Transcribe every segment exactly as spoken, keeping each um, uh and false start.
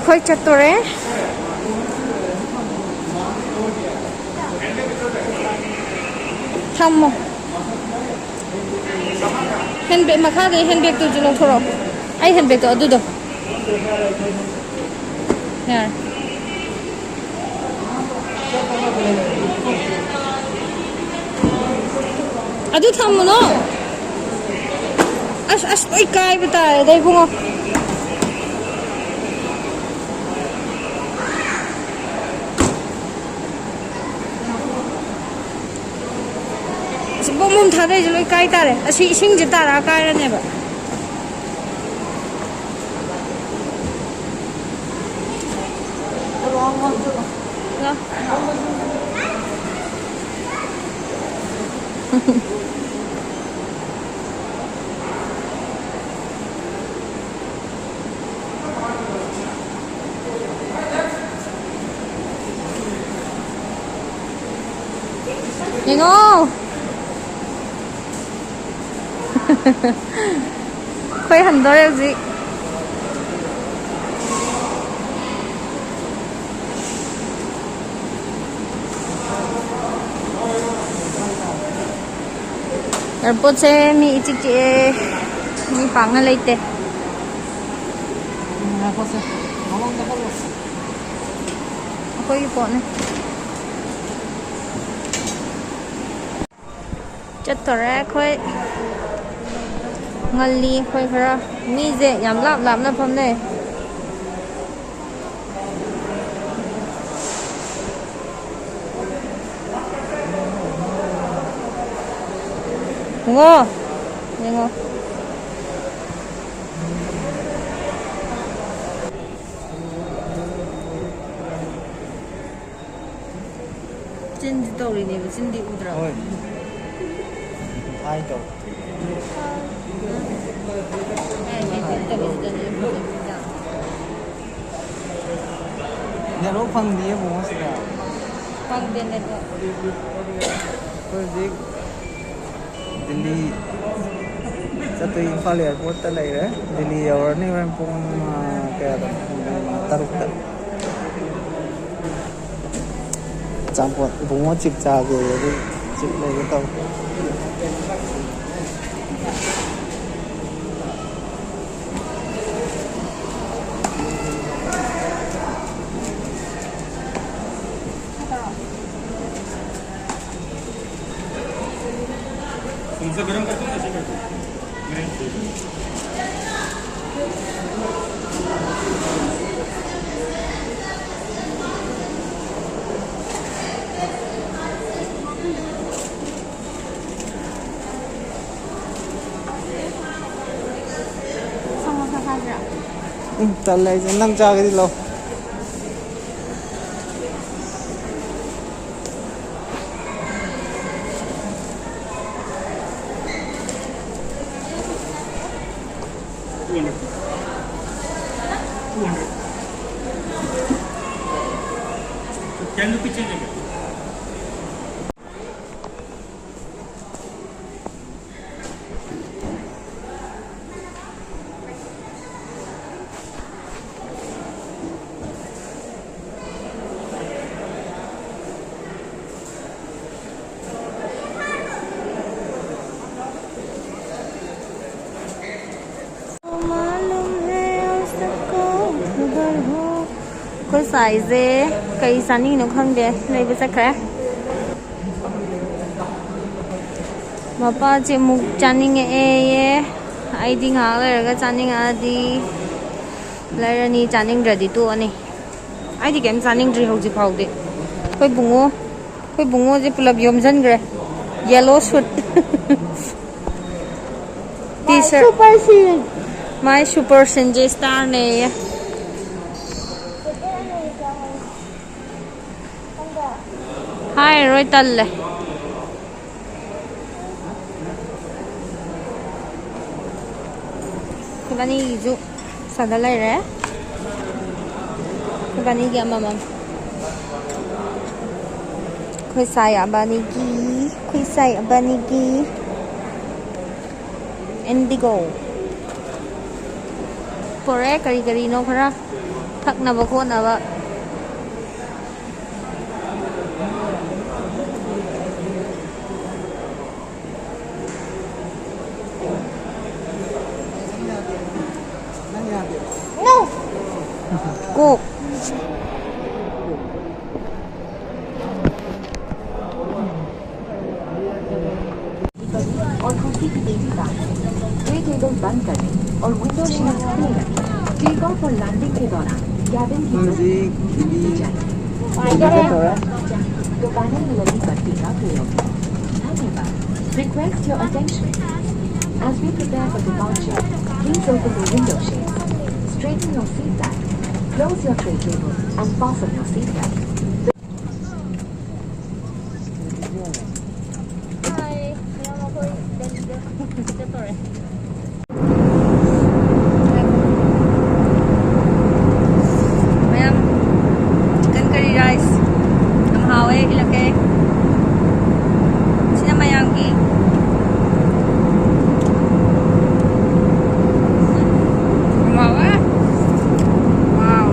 ꯑꯩꯈꯣꯏ ꯆꯠꯇꯣꯔꯦ꯫ ꯊꯝꯃꯣ꯫ ꯍꯦꯟꯕꯦꯒ ꯃꯈꯥꯗ ꯍꯦꯟꯕꯦꯒꯇꯨꯁꯨ ꯂꯧꯊꯣꯔꯛꯑꯣ꯫ ꯑꯩ ꯍꯦꯟꯕꯦꯒꯇꯣ ꯑꯗꯨꯗꯣ꯫ ꯌꯥꯔꯦ꯫ ꯑꯗꯨ ꯊꯝꯃꯨꯅꯣ꯫ ꯑꯁ, ꯑꯁ, ꯂꯣꯏ ꯀꯥꯏꯕ ꯇꯥꯔꯦꯗ, ꯏꯕꯨꯡꯉꯣ꯫ ꯑꯁ, ꯕꯣꯝ ꯕꯣꯝ ꯊꯥꯗꯩꯁꯦ ꯂꯣꯏ ꯀꯥꯏ ꯇꯥꯔꯦ꯫ ꯑꯁꯤ ꯏꯁꯤꯡꯁꯦ ꯇꯥꯔꯛꯑ ꯀꯥꯏꯔꯅꯦꯕ꯫ ꯂꯥꯎ꯫ ꯌꯦꯡꯉꯣ꯫ ꯑꯩꯈꯣꯏ ꯍꯟꯗꯣꯔꯦ ꯍꯧꯖꯤꯛ꯫ ꯑꯦꯌꯥꯔꯄꯣꯔꯠꯁꯦ ꯃꯤ ꯏꯆꯤꯛ ꯆꯤꯛꯑꯦ, ꯃꯤ ꯄꯥꯛꯅ ꯂꯩꯇꯦ꯫ ꯉꯥꯏꯈꯣꯁꯦ, ꯃꯃꯥꯡꯗ ꯆꯠꯂꯣ꯫ ꯑꯩꯈꯣꯏꯒꯤ ꯄꯣꯠꯅꯦ꯫ ꯆꯠꯇꯣꯔꯦ ꯑꯩꯈꯣꯏ꯫ ꯉꯜꯂꯤ ꯑꯩꯈꯣꯏ ꯈꯔ꯫ ꯃꯤꯁꯦ ꯌꯥꯝ ꯂꯥꯞ ꯂꯥꯞꯅ ꯐꯝꯅꯩ꯫ ꯕꯨꯡꯉꯣ, ꯌꯦꯡꯉꯣ꯫ ꯆꯤꯟꯁꯤ ꯇꯧꯔꯤꯅꯦꯕ, ꯆꯤꯟꯗꯤ ꯎꯗ꯭ꯔꯕ? ꯍꯣꯏ꯫ ꯍꯥꯏ ꯇꯧ꯫ ꯍꯥꯏ ꯍꯥꯏ ꯇꯧꯔꯤꯁꯤꯗꯅꯦ꯫ ꯅꯦꯠꯋꯥꯛ ꯐꯪꯗꯤꯌꯦ ꯕꯨꯡꯉꯣ ꯁꯤꯗ꯫ ꯐꯪꯗꯦ ꯅꯦꯠꯋꯥꯛ꯫ ꯑꯩꯈꯣꯏ ꯍꯧꯖꯤꯛ ꯗꯤꯜꯂꯤ ꯆꯠꯇꯣꯏ ꯏꯝꯐꯥꯜ ꯑꯦꯌꯥꯔꯄꯣꯔꯠꯇ ꯂꯩꯔꯦ꯫ ꯗꯤꯜꯂꯤ ꯌꯧꯔꯅꯤ ꯍꯣꯔꯦꯟ ꯄꯨꯡ, ꯑ, ꯀꯌꯥꯗꯅꯣ? ꯄꯨꯡ ꯇꯔꯨꯛꯇ꯫ ꯑꯆꯥꯄꯣꯠ ꯏꯕꯨꯡꯉꯣ ꯆꯤꯞ ꯆꯥꯒꯦ, ꯑꯗꯨ ꯆꯤꯞ ꯂꯩꯒꯦ ꯇꯧ꯫ समोसा गरम करते हैं, ऐसे करते हैं। मैं समोसा खा गया। ꯎꯝ, ꯇꯜꯂꯦ ꯑꯩꯁꯦ꯫ ꯅꯪ ꯆꯥꯒꯗꯤ ꯂꯧ꯫ Two hundred. Two hundred. Ten rupees change है क्या? मालूम है और सबको खबर हो। ꯑꯩꯈꯣꯏ ꯁꯥꯏꯁꯦ ꯀꯩ ꯆꯥꯅꯤꯡꯉꯤꯅꯣ ꯈꯪꯗꯦ, ꯂꯩꯕ ꯆꯠꯈ꯭ꯔꯦ꯫ ꯃꯄꯥꯁꯦ ꯑꯃꯨꯛ ꯆꯥꯅꯤꯡꯉꯛꯑꯦꯌꯦ꯫ ꯑꯩꯗꯤ ꯉꯥꯏꯍꯥꯛ ꯂꯩꯔꯒ ꯆꯥꯅꯤꯡꯉꯛꯑꯗꯤ ꯂꯩꯔꯅꯤ, ꯆꯥꯅꯤꯡꯗ꯭ꯔꯗꯤ ꯇꯣꯛꯑꯅꯤ꯫ ꯑꯩꯗꯤ ꯀꯩꯝ ꯆꯥꯅꯤꯡꯗ꯭ꯔꯤ ꯍꯧꯖꯤꯛ ꯐꯥꯎꯗꯤ꯫ ꯑꯩꯈꯣꯏ ꯕꯨꯡꯉꯣ, ꯑꯩꯈꯣꯏ ꯕꯨꯡꯉꯣꯁꯦ ꯄꯨꯂꯞ ꯌꯣꯝꯁꯤꯟꯈ꯭ꯔꯦ꯫ Yellow suit꯫ T-shirt꯫ Super scene꯫ My super scene say star ꯅꯦꯌꯦ꯫ ꯍꯥꯏꯔꯔꯣꯏ, ꯇꯜꯂꯦ꯫ ꯏꯕꯥꯅꯤꯒꯤꯁꯨ ꯁꯥꯗ ꯂꯩꯔꯦ꯫ ꯏꯕꯥꯅꯤꯒꯤ ꯑꯃꯃꯝ꯫ ꯑꯩꯈꯣꯏ ꯁꯥꯏ ꯑꯕꯥꯅꯤꯒꯤ, ꯑꯩꯈꯣꯏ ꯁꯥꯏ ꯑꯕꯥꯅꯤꯒꯤ꯫ Indigo꯫ ꯄꯨꯔꯛꯑꯦ ꯀꯔꯤ ꯀꯔꯤꯅꯣ ꯈꯔ ꯊꯛꯅꯕ ꯈꯣꯠꯅꯕ꯫ Coke. और कुर्सी की तेजी का ट्रे टेबल बंद करने और विंडो शील्ड खुले रखें। टेक ऑफ और लैंडिंग के दौरान कैबिन की हाँ जी, जी। जाए। तो पैनल में लगी बत्ती का प्रयोग। धन्यवाद। Request your attention. As we prepare for departure, please open the window shade. Straighten your seat back. Close your tray table and fasten your seat belt. Hi. ꯃꯌꯥꯝ ꯑꯩꯈꯣꯏ ꯗꯦꯜꯂꯤꯗ ꯆꯠꯇꯣꯔꯦ꯫ ꯃꯌꯥꯝ, chicken curry rice ꯌꯥꯝ ꯍꯥꯎꯋꯦ, ꯏꯜꯂꯛꯀꯦ꯫ ꯁꯤꯅ ꯃꯌꯥꯝꯒꯤ꯫ ꯌꯥꯝ ꯍꯥꯎꯋꯦ꯫ Wow.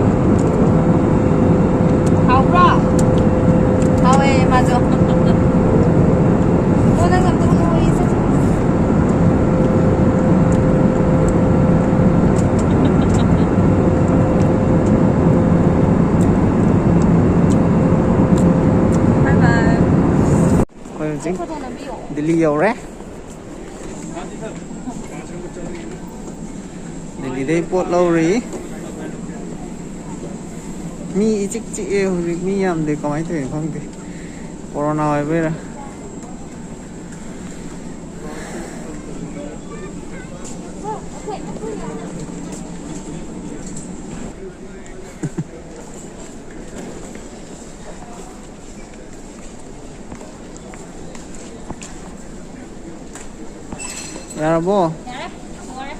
ꯍꯥꯎꯕ꯭ꯔꯥ? ꯍꯥꯎꯋꯦ, ꯃꯥꯁꯨ꯫ ꯑꯣ, ꯅꯪ ꯑꯝꯇ ꯅꯣꯏꯁꯦ꯫ Bye bye. ꯑꯩꯈꯣꯏ ꯍꯧꯖꯤꯛ ꯗꯤꯜꯂꯤ ꯌꯧꯔꯦ꯫ ꯗꯤꯜꯂꯤꯗꯩ ꯄꯣꯠ ꯂꯧꯔꯤ꯫ ꯃꯤ ꯏꯆꯤꯛ ꯆꯤꯛꯑꯦ ꯍꯧꯖꯤꯛ, ꯃꯤ ꯌꯥꯝꯗꯦ, ꯀꯃꯥꯏꯅ ꯇꯧꯔꯤꯅꯣ ꯈꯪꯗꯦ, ꯀꯣꯔꯣꯅꯥ ꯑꯣꯏꯕꯩꯔꯥ꯫ ꯌꯥꯔꯕꯣ? ꯌꯥꯔꯦ, ꯂꯣꯏꯔꯦ꯫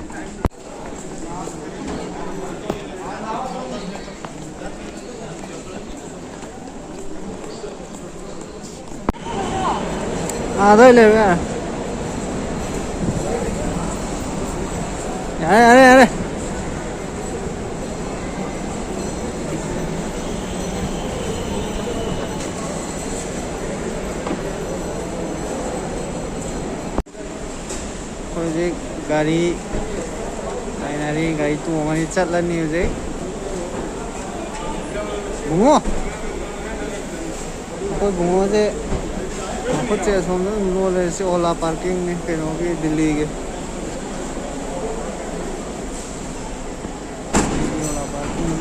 ꯑꯥꯗ ꯑꯣꯏ ꯂꯩꯔꯣ ꯌꯥꯔꯦ꯫ ꯌꯥꯔꯦ, ꯌꯥꯔꯦ, ꯌꯥꯔꯦ꯫ ꯑꯩꯈꯣꯏ ꯍꯧꯖꯤꯛ ꯒꯥꯔꯤ ꯉꯥꯏꯅꯔꯤ, ꯒꯥꯔꯤ ꯇꯣꯡꯉꯅꯤ, ꯆꯠꯂꯅꯤ ꯍꯧꯖꯤꯛ꯫ ꯕꯨꯡꯉꯣ! ꯑꯩꯈꯣꯏ ꯕꯨꯡꯉꯣꯁꯦ ꯃꯈꯨꯠꯁꯦ ꯑꯁꯣꯝꯗ ꯑꯗꯨꯝ ꯂꯣꯜꯂꯦ꯫ ꯁꯤ ꯑꯣꯂꯥ ꯄꯥꯔꯀꯤꯡꯅꯤ, ꯀꯩꯅꯣꯒꯤ, ꯗꯤꯜꯂꯤꯒꯤ꯫ ꯁꯤ ꯑꯣꯂꯥ ꯄꯥꯔꯀꯤꯡ꯫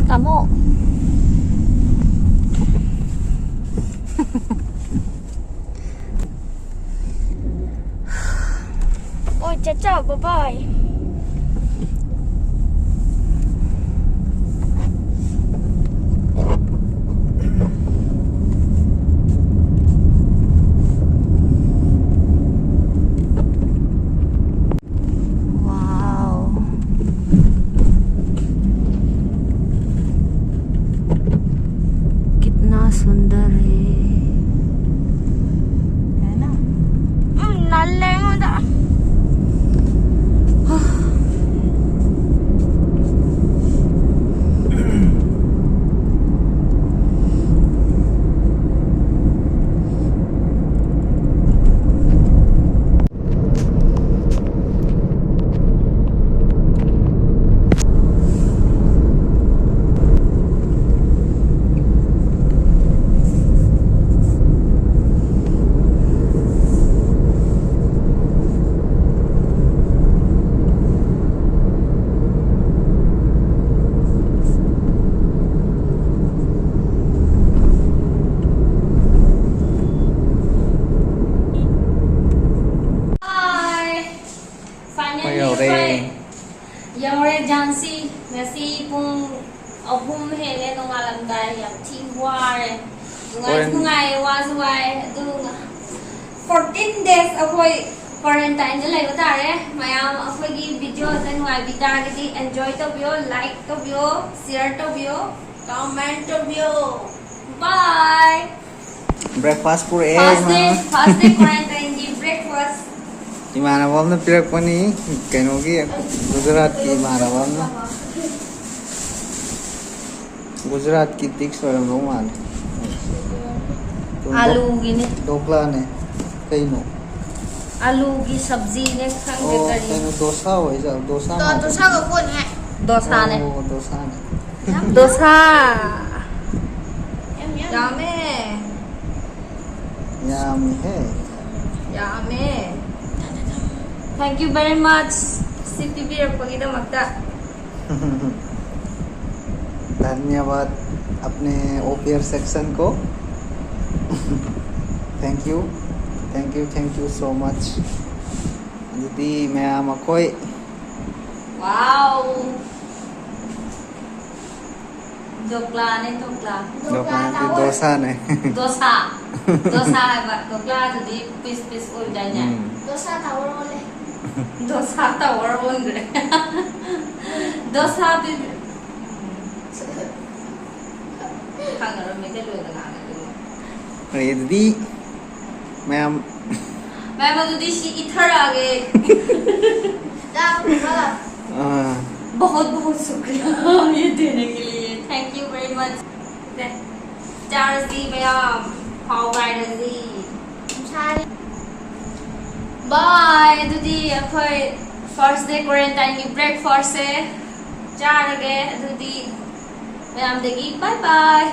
ꯇꯥꯃꯣ꯫ ꯑꯣ, ꯆꯠꯆꯥ, bye bye꯫ Wow, कितना सुंदर है। है ना? ꯎꯝ, ꯅꯜꯂꯦ ꯑꯩꯉꯣꯟꯗ꯫ Hi! Finally, ꯌꯧꯔꯦ꯫ ꯑꯩꯈꯣꯏ ꯌꯧꯔꯦ ꯖꯥꯟꯁꯤ꯫ ꯉꯁꯤ ꯄꯨꯡ ꯑꯍꯨꯝ ꯍꯦꯜꯂꯦ ꯅꯣꯡꯉꯥꯜꯂꯝꯗꯥꯏ꯫ ꯌꯥꯝ ꯊꯤ ꯋꯥꯔꯦ꯫ ꯅꯨꯡꯉꯥꯏꯁꯨ ꯍꯣꯔꯦꯟ ꯅꯨꯡꯉꯥꯏꯌꯦ, ꯋꯥꯁꯨ ꯋꯥꯏ꯫ ꯑꯗꯨ fourteen days ꯑꯩꯈꯣꯏ quarantine ꯗ ꯂꯩꯕ ꯇꯥꯔꯦ꯫ ꯃꯌꯥꯝ ꯑꯩꯈꯣꯏꯒꯤ video ꯁꯦ ꯅꯨꯡꯉꯥꯏꯕꯤ ꯇꯥꯔꯒꯗꯤ enjoy ꯇꯧꯕꯤꯌꯣ, like ꯇꯧꯕꯤꯌꯣ, share ꯇꯧꯕꯤꯌꯣ, comment ꯇꯧꯕꯤꯌꯣ꯫ Bye. Breakfast ꯄꯨꯔꯛꯑꯦ First day, ꯏꯃꯥꯅ꯫ First day quarantine ꯒꯤ breakfast. ꯏꯃꯥꯟꯅꯕ ꯑꯃꯅ ꯄꯤꯔꯛꯄꯅꯤ, ꯀꯩꯅꯣꯒꯤ, ꯒꯨꯖꯔꯥꯠꯀꯤ ꯏꯃꯥꯟꯅꯕ ꯑꯃꯅ꯫ ꯒꯨꯖꯔꯥꯠꯀꯤ ꯗꯤꯁ ꯑꯣꯏꯔꯝꯗꯧ ꯃꯥꯜꯂꯦ꯫ ꯑꯥꯂꯨꯒꯤꯅꯦ꯫ ꯙꯣꯛꯂꯥꯅꯦ꯫ ꯀꯩꯅꯣ? ꯑꯥꯂꯨꯒꯤ ꯁꯕꯖꯤꯅꯦ, ꯈꯪꯗꯦ ꯑꯣ, ꯀꯔꯤ꯫ ꯀꯩꯅꯣ, ꯗꯣꯁꯥ ꯑꯣꯏꯖꯥꯠꯂꯣ? ꯗꯣꯁꯥ ꯃꯥꯜꯂꯦ꯫ ꯗꯣꯁꯥꯒ ꯀꯣꯟꯅꯦ꯫ ꯗꯣꯁꯥꯅꯦ꯫ ꯑꯣ, ꯗꯣꯁꯥꯅꯦ꯫ ꯗꯣꯁꯥ꯫ ꯌꯥꯝꯃꯦ꯫ ꯌꯥꯝꯃꯤꯍꯦ꯫ ꯌꯥꯝꯃꯦ꯫ Thank you very much, ꯁꯤ ꯄꯤꯕꯤꯔꯛꯄꯒꯤꯗꯃꯛꯇ꯫ धन्यवाद अपने ओपियर सेक्शन को। Thank you, thank you, thank you so much. ꯑꯗꯨꯗꯤ ꯃꯌꯥꯝ ꯑꯩꯈꯣꯏ Wow. ꯙꯣꯛꯂꯥꯅꯦ, ꯙꯣꯛꯂꯥ꯫ ꯙꯣꯛꯂꯥ ꯅꯠꯇꯦ, ꯗꯣꯁꯥꯅꯦ꯫ ꯗꯣꯁꯥ꯫ ꯗꯣꯁꯥ ꯍꯥꯏꯕ꯫ ꯙꯣꯛꯂꯥꯗꯨꯗꯤ piece piece ꯑꯣꯏꯗꯥꯏꯅꯦ? ꯎꯝ꯫ ꯗꯣꯁꯥ ꯇꯥꯋꯔ ꯑꯣꯜꯂꯦ꯫ ꯗꯣꯁꯥ ꯇꯥꯋꯔ ꯑꯣꯟꯈ꯭ꯔꯦ꯫ ꯗꯣꯁꯥ ꯄꯤꯕꯤ-, ꯈꯪꯉꯔꯣꯏ, ꯃꯩꯇꯩꯂꯣꯟꯗ ꯉꯥꯡꯉꯗꯤ꯫ ꯐꯔꯦ, ꯑꯗꯨꯗꯤ ꯃꯌꯥꯝ꯫ ꯃꯌꯥꯝ, ꯑꯗꯨꯗꯤ ꯁꯤ ꯏꯊꯔꯛꯑꯒꯦ꯫ ꯆꯥꯕ ꯐꯪꯕ꯫ ꯑꯥ, बहुत बहुत शुक्रिया ये देने के लिए, thank you very much. ꯆꯥꯔꯁꯤ ꯃꯌꯥꯝ, ꯍꯥꯎ ꯉꯥꯏꯔꯁꯤ꯫ ꯁꯥꯔꯤ꯫ Bye. ꯑꯗꯨꯗꯤ ꯑꯩꯈꯣꯏ first day quarantine ꯒꯤ breakfast ꯁꯦ ꯆꯥꯔꯒꯦ꯫ ꯑꯗꯨꯗꯤ ꯃꯌꯥꯝꯗꯒꯤ bye bye.